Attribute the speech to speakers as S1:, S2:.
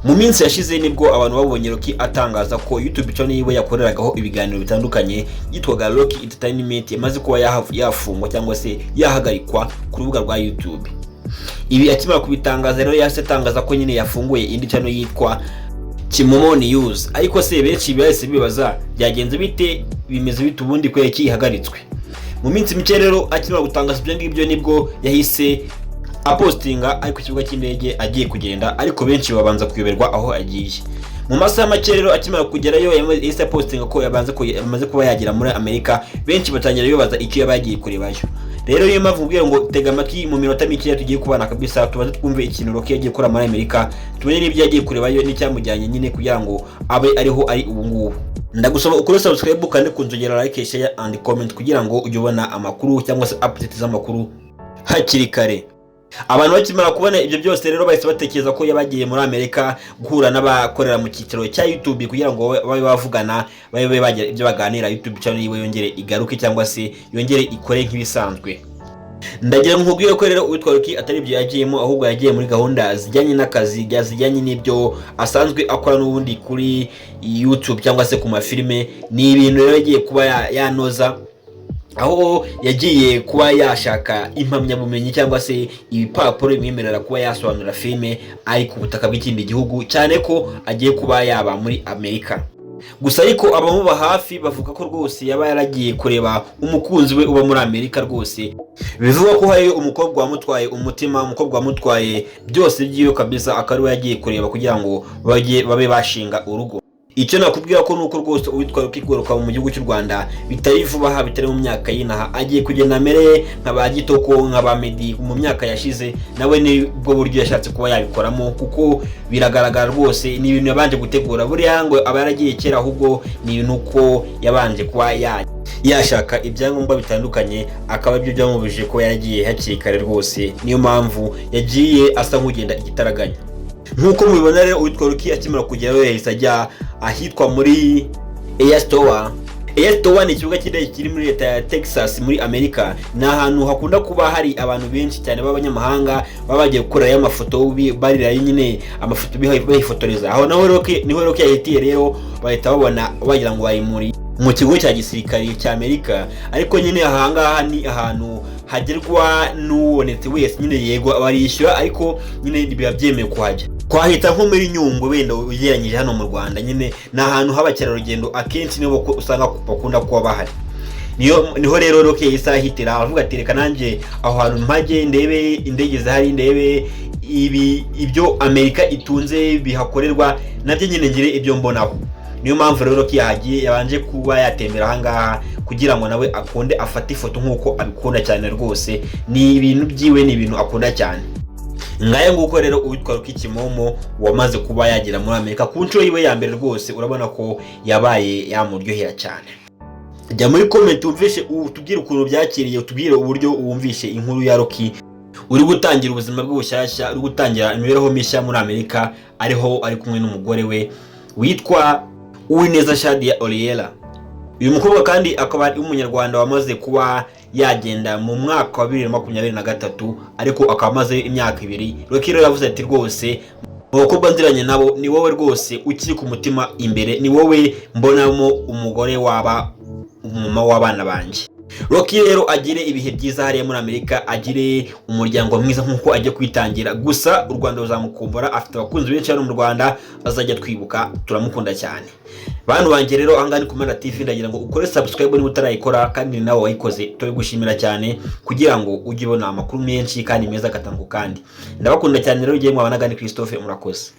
S1: Mu minsi yashize nibwo abantu babonye Rocky atangaza ko YouTube channel yiwe yakoreragaho ibiganiro bitandukanye yitwaga Rocky Entertainment yamaze kuba yafungwa cyangwa se yahagarikwa ku rubuga rwa YouTube. Ibi akimara kubitangaza rero, yahise atangaza ko nyine yafunguye indi channel yitwa Kimomo News. Ariko se benshi bahise bibaza byagenze bite, bimeze bite, ubundi kubera iki ihagaritswe? Mu minsi mike rero akimara gutangaza ibyo ngibyo, nibwo yahise apostinga ari ku kibuga cy'indege agiye kugenda, ariko benshi babanza kuyoberwa aho agiye. Mu masaha make rero akimara kugerayo, yahise apostinga ko yamaze kuba yagera muri Amerika. Benshi batangira bibaza icyo yaba yagiye kurebayo. Rero niyo mpamvu nkubwira ngo tega amatwi, mu minota mikeya tugiye kubana kabisa, tubaze twumve ikintu Rocky yagiye gukora muri Amerika, tumenye n'ibyo yagiye kurebayo n'icyamujyanye nyine kugira ngo abe ariho ari ubu ngubu. Ndagusaba ukore subscribe kandi kunzogera, like, share and comment kugira ngo ujye ubona amakuru cyangwa se update z'amakuru hakiri kare. Abantu bakimara kubona ibyo byose rero, bahise batekereza ko yabagiye muri Amerika guhura n'abakorera mu cyiciro cya YouTube kugira ngo babe bavugana, babe bagira ibyo baganira, YouTube channel yiwe yongere igaruke cyangwa se yongere ikore nk'ibisanzwe. Ndagira ngo nkubwire ko rero uwitwa Rocky atari ibyo yagiyemo, ahubwo yagiye muri gahunda zijyanye n'akazi, zijyanye n'ibyo asanzwe akora n'ubundi kuri YouTube cyangwa se ku mafilime. Ni ibintu rero yagiye kuba yanoza, aho yagiye kuba yashaka impamyabumenyi cyangwa se ibipapuro bimwemerera kuba yasobanura filime ari ku butaka bw'ikindi gihugu, cyane ko agiye kuba yaba muri Amerika. Gusa ariko abamuba hafi bavuga ko rwose yaba yaragiye kureba umukunzi we uba muri Amerika. Rwose bivugwa ko hari umukobwa wamutwaye umutima, umukobwa wamutwaye byose byiwe kabisa, akaba ari we yagiye kureba kugira ngo bajye babe bashinga urugo. Icyo nakubwira ko nuko rwose uwitwa Rocky kugaruka mu gihugu cy'u Rwanda bitari vuba aha, bitari mu myaka y'inaha. Agiye kugenda amere nka ba Gitoko, nka ba Meddy mu myaka yashize. Nawe nibwo buryo yashatse kuba yabikoramo, kuko biragaragara rwose ni ibintu yabanje gutegura. Buriya ngo aba yaragiye kera, ahubwo ni ibintu ko yabanje kuba yashaka ibyangombwa bitandukanye, akaba aribyo byamubujije kuba yaragiye hakiri kare. Rwose niyo mpamvu yagiye asa nk'ugenda igitaraganya. Nk'uko mubibona rero, uwitwa Rocky akimara kugerayo yahise ajya ahitwa muri Air Store. Air Store ni ikibuga cy'indege kiri muri leta ya Texas muri Amerika. Ni ahantu hakunda kuba hari abantu benshi cyane b'abanyamahanga baba bagiye gukorerayo amafoto, barirayo nyine amafoto, bahifotoreza aho. Naho Rocky, niho Rocky yahitiye rero, bahita babona bagira ngo bari mu kigo cya gisirikare cya Amerika. Ariko nyine ahangaha ni ahantu hagerwa n'ubonetse wese nyine. Yego barishyura, ariko nyine biba byemewe kuhajya. Twahita nko muri Nyungwe wenda ugereranyije hano mu Rwanda. Nyine ni ahantu h'abakerarugendo, akenshi niho usanga bakunda kuba bahari. Niho rero Rocky yahise ahitira, aravuga ati: "Reka nanjye aho hantu mpajye, ndebe indege zihari, ndebe ibyo Amerika itunze bihakorerwa, nabyo nyine ngire ibyo mbonaho." Niyo mpamvu rero Rocky yahagiye, yabanje kuba yatembera ahangaha kugira ngo nawe akunde afate ifoto nk'uko abikunda cyane. Rwose ni ibintu byiwe, ni ibintu akunda cyane. Ngayo nguko rero, uwitwa Rocky Kimomo wamaze kuba yagera muri Amerika ku nshuro yiwe ya mbere, rwose urabona ko yabaye yamuryohera cyane. Jya muri comment wumvishe, utubwire ukuntu byakiriye, utubwire uburyo wumvishe inkuru ya Rocky uri gutangira ubuzima bwe bushyashya, uri gutangira imibereho mishya muri Amerika, ariho ari kumwe n'umugore we witwa Uwineza Shadia Oriela. Uyu mukobwa kandi akaba ari umunyarwanda wamaze kuba yagenda mu mwaka wa 2023, ariko akaba amaze imyaka 2. Rocky rero yavuze ati: "Rwose mu bakobwa nziranye nabo, ni wowe rwose ukiri ku mutima imbere, ni wowe mbonamo umugore waba umumama w'abana banjye." Rocky rero agire ibihe byiza hariya muri Amerika, agire umuryango mwiza nk'uko ajya kwitangira. Gusa u Rwanda ruzamukumbura, afite abakunzi benshi hano mu Rwanda, azajya twibuka, turamukunda cyane. Bantu banjye rero, ahangaha ni ku Mana TV. Ndagira ngo ukore subscribe niba utarayikora, kandi nawe wayikoze turabigushimira cyane, kugira ngo ujye ubona amakuru menshi kandi meza gatanu ku kandi. Ndabakunda cyane rero, ugiye mwabanaga ni Christophe, murakoze.